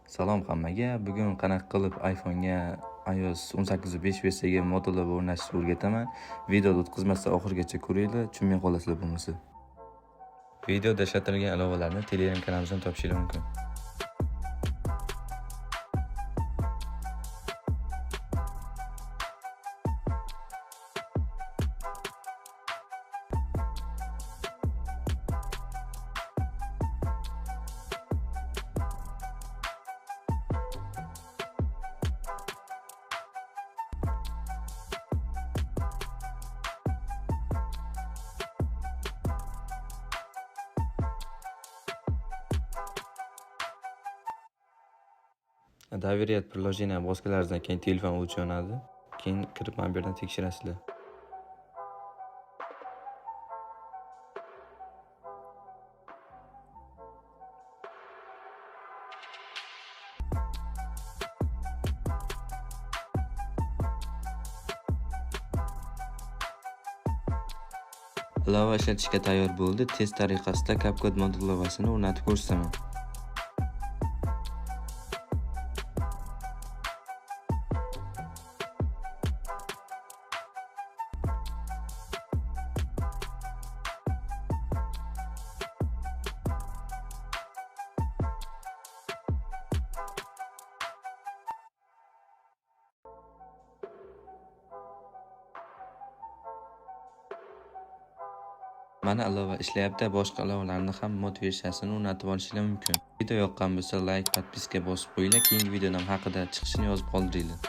Salom hammaga. Bugun qanaqa qilib iPhone'ga iOS 18.5 versiyaga modullar o'rnatishni o'rgataman. Videoni o'tkazmasdan oxirigacha ko'ringlar, tushunmay qolasizlar bo'lmasa. Videoda ishlatilgan ilovalarni Telegram kanalimizdan topishingiz mumkin. Доверять приложение bosganlaringizdan keyin telefon o'chib yonadi. Keyin kirib mana bu yerdan tekshirasizlar. Ilova ishlatishga tayyor bo'ldi. Test tariqasida CapCut modul ilovasini o'rnatib ko'rsataman. Mana ilova ishlayapti. Boshqa ilovalarni ham mod versiyasini o'rnatib olishingiz mumkin. Video yoqqan bo'lsa, like, podpiska bosib qo'yinglar. Keyingi videodan haqida chiqishini yozib qoldiringlar.